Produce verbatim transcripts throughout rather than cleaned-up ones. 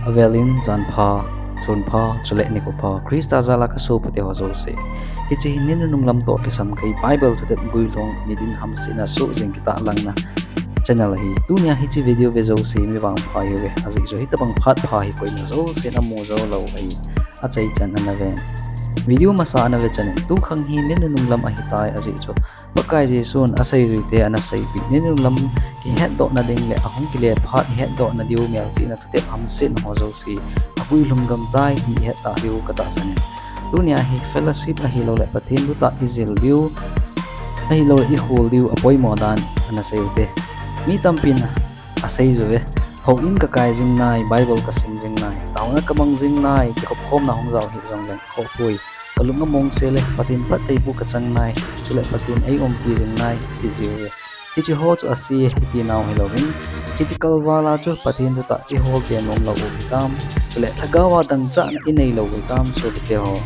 Avelin janpha, sunpha, chule nikho pha, Christa jala kasopite ho jouse. Hiche hi ni nunung lam toh kisam kei Bible thutep guilhung, nitin hamsetna sohjing kitahlangna channel ahi. Tunia hiche video ve jouse mi vangpha hiuve. Ajeh chu hitobang phat pha hi koima jousen amu jou lou ahi. Achaichan ana ve. Video masa ana ve chanin, tukhang hi ni nunung lam ahitai, ajeh chu Pakai Jesun aseijuite ana seipeh, ni nunung lam kihetdohna ding le ahung kile phat ihetdohna diu melchihna thutep hamsetna ho jouse aguilhung gamtai ti ihet tah diu katahsan in. Tunia hi fellowship ahilouleh Pathen thutah ijil diu, ahilouleh ikhol diu apoimo dan ana seiute. Mi tampin aseijuve, houin kakai jing nai, Bible kasim jing nai, taona kamang jing nai, kikhopkhomna hung jao hih jongleng khohpoi, kalung amongse le Pathen phattheiboh kachang nai, chule Pathen eiumpi jing nai, tijiuve. Hiche ho chu ase, hiti nau hilouvin, hiche kalvala chu Pathen thutah ihol te nom lou u hitam, chule lhagaova dangchahna inei lou u hitam, sopite ho.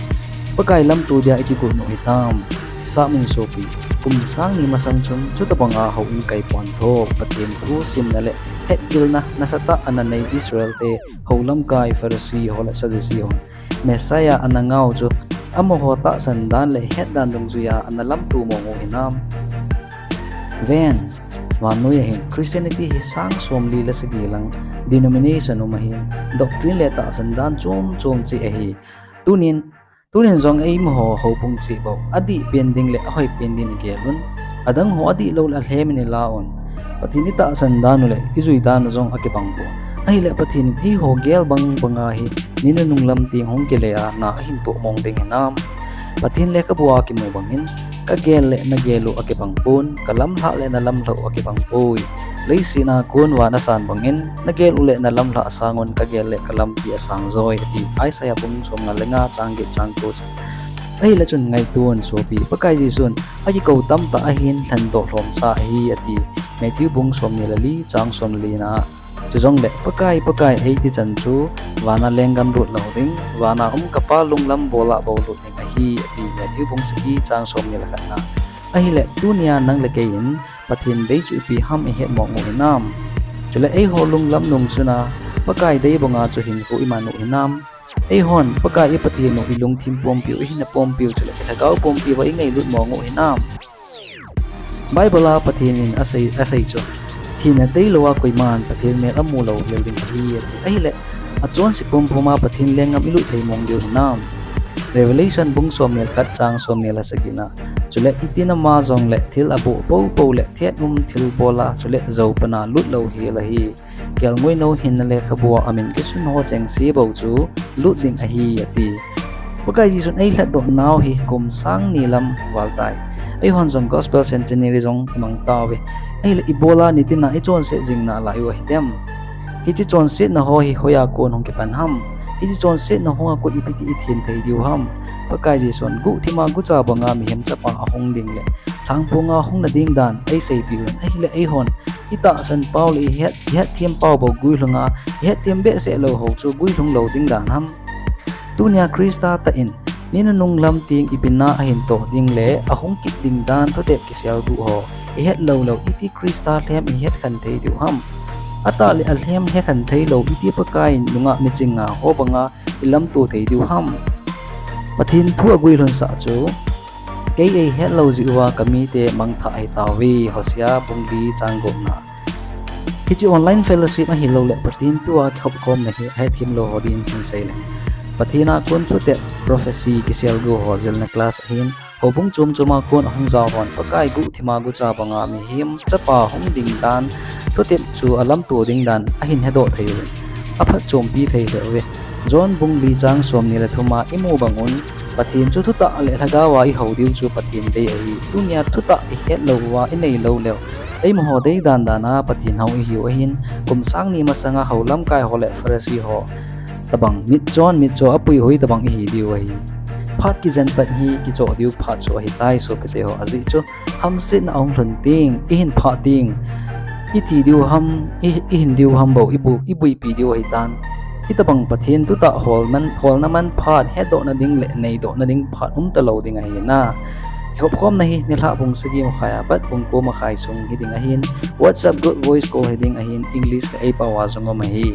Pakai lamto dia ikigot u hitam, isap min sopi. Kum sang ni masang chun, chutobanga houin kai pon tho, Pathen thu simna le hetgilna nasatah ana nei Israel te, houlamkai Pharisee ho le Sadducee hon Messiah ana ngah u chu, amaho tahsan dan le het dan dungjuia ana lamto mong u hinam. Ven, vannoi ahin Christianity hi sang somli le sagi lang denomination um ahin, doctrine le tahsan dan chom chom cheh ahi. Tunin, tunin jong eimaho houbung cheh bou, adih pen ding le ahoi pen ding igel un. Adang ho adih lou le alhem in ila un. Pathen itahsan dan u le ijui dan u jong akibang pon. Ahile Pathen in eiho gel bang banga hi ni nunung lam teng hung kile a na ahin toh mong ding hinam. Pathen lekhabua kimu bangin, kagel le nagel u akibang pon, kalamlhah le nalamlhah u akibang poi. Leiset a kon van asan bangin, nagel u le nalamlhah sangun kagel le kalampi asang joi, ati Isaiah bung somnga le nga chang get chang ko chan. Ahile chun ngaito un sopi, Pakai Jesun akikou tamtah ahin lhendoh lhomsa ahi ati Matthew bung somni le li chang somli na a. Chujongle Pakai, Pakai eiti chan chu vana lenggam lut lou ding, vana um kapa lunglam bola bou lut ding ahi, ati Matthew bung sagi chang somni le khat na. Ahile tunia nang le kei in Pathen dei chu ipi ham ihet mong u hinam. Chule eiho lunglam nung chuna Pakai dei banga chu hinkho iman u hinam. Eihon Pakai i Pathen u ilungthim pumpiu, ihinna pumpiu, chule ilhagao pumpiuva ingailut mong u hinam. Bible a Pathen in asei, asei chu, thina tailouva koiman Pathen mel amu lou hel ding ahi, ati. Ahile, achonse pumpuma Pathen lenggam ilut thei mong diu hinam. Revelation bung somni le khat chang somni le sagi na. Chule itin ama jongle thil aboh poupou le thet um thilbola, chule jou pana lut lou hel ahi. Kelngoi nou hinna lekhabua amin kisun ho chengse bou chu lut ding ahi, ati. Pakai Jesun eilhatdoh nau hi kum sang ni lam val tai. Eihon jong Gospel Centenary jong imang tauve. Ahile ibola nitina ichonset jing nalai u ahitem. Hiche chonsetna ho hi hoiya kon hung kipan ham. Hiche chonsetna ho a kon ipi ti ithen thei diu ham. Pakai Jesun guhthima gucha banga mihem chapa ahung ding le lhangphonga hung nading dan eiseipeh un. Ahile eihon itahsan pau le ihet, ihetthem pau bou guilhunga, ihetthem behseh lou ho chu guilhung lou ding dan ham. Tunia Christa tah in, ni nunung lam teng ipi na ahin toh ding le ahung kit ding dan thutep kiselguh ho ihet lou leu iti Christa lhem ihet khen thei diu ham. Atah le alhem hekhen thei lou iti Pakai in nungah miching nga ho banga ilamto thei diu ham. Pathen thu aguilhunsah chu, kei eihet lou jeh uva kamite mangthah ahi tauve, Hosea bung li chang gup na. Hiche online fellowship ahilouleh Pathen thua kikhopkhomna hi ahethem lou ho din hin seileng, Pathen a kon thutep prophecy kiselguh ho jilna class ahin, houbung chom choma kon ahung jao hon Pakai guhthima gucha banga mihem chapa hung ding dan, thutep chu alamto ding dan ahin hedoh thei uvin, aphatchompi thei lheh uve. John bung li chang somni le thuma imu bangun, Pathen chu thutah le lhagaova ihou diu chu Pathen dei ahi. Tunia thutah ihet lou uva inei lou leu, eimaho dei dan dana Pathen hou ihiu ahin, kum sang ni masanga hou lamkai ho le Pharisee ho tobang mitchon mitcho apuihoi tobang ihi diu ahi. Phat kijen pat hi kichoh diu phat chu ahitai sopite ho, ajeh chu hamsetna ahung lhun teng, ihin phah teng, ithi diu ham, i, ihin diu ham bou, ibu, ibuipi diu ahitan. Hitobang Pathen thutah holman, holna man phat, hetdohna ding le neidohna ding phat umtalou ding ahi na. Ikhopkhomna hi nilhah bung sagi makhai apat bung ko makhai sung hiding ahin, WhatsApp group voice call hiding ahin, English le eipaova jong um ahi.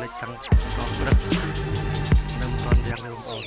lei tang, tong prak. Nam ton dia lei um.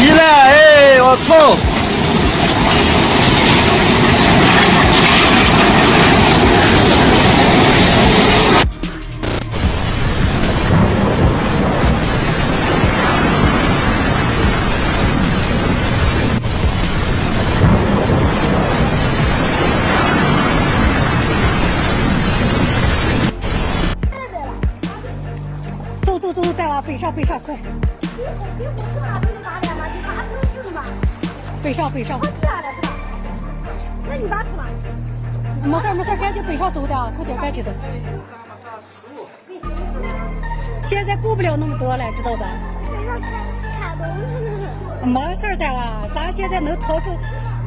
Ila, eh, otso. 走走走，走啊，北上北上，快！北上北上。那你爸去哪？没事没事，赶紧北上走的，快点赶紧的。现在顾不了那么多了，知道吧？没事儿的啊，咱现在能逃出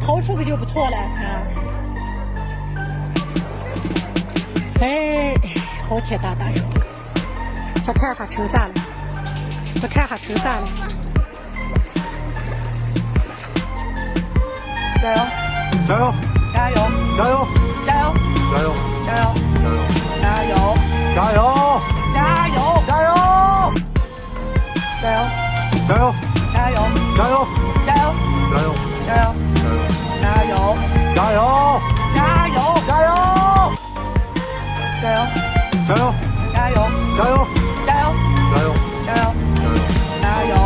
逃出去就不错了啊。哎，好铁大大哟！再看哈成啥了？再看哈成啥了？加油！加油！加油！加油！加油！加油！加油！加油！加油！加油！加油！加油！加油！加油！加油！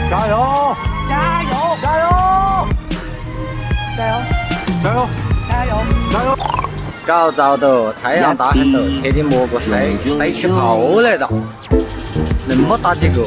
加油！加油！加油！加油！加油！加油！加油！加油！加油！ Kau chau to, thai ang ta hen to, thei di mo ko sai, sai chi pha o le to. Len mo ta di ko.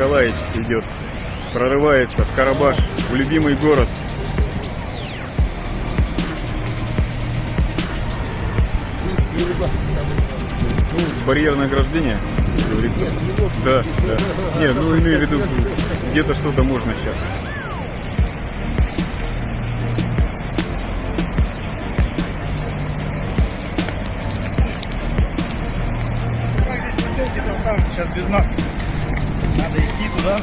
Николаевич идёт, прорывается в Карабаш, в любимый город. Ну, барьерное ограждение, как говорится. Да, да. Нет, ну, имею в виду, где-то что-то можно сейчас. Как здесь поселки-то останутся сейчас без нас? Надо идти туда.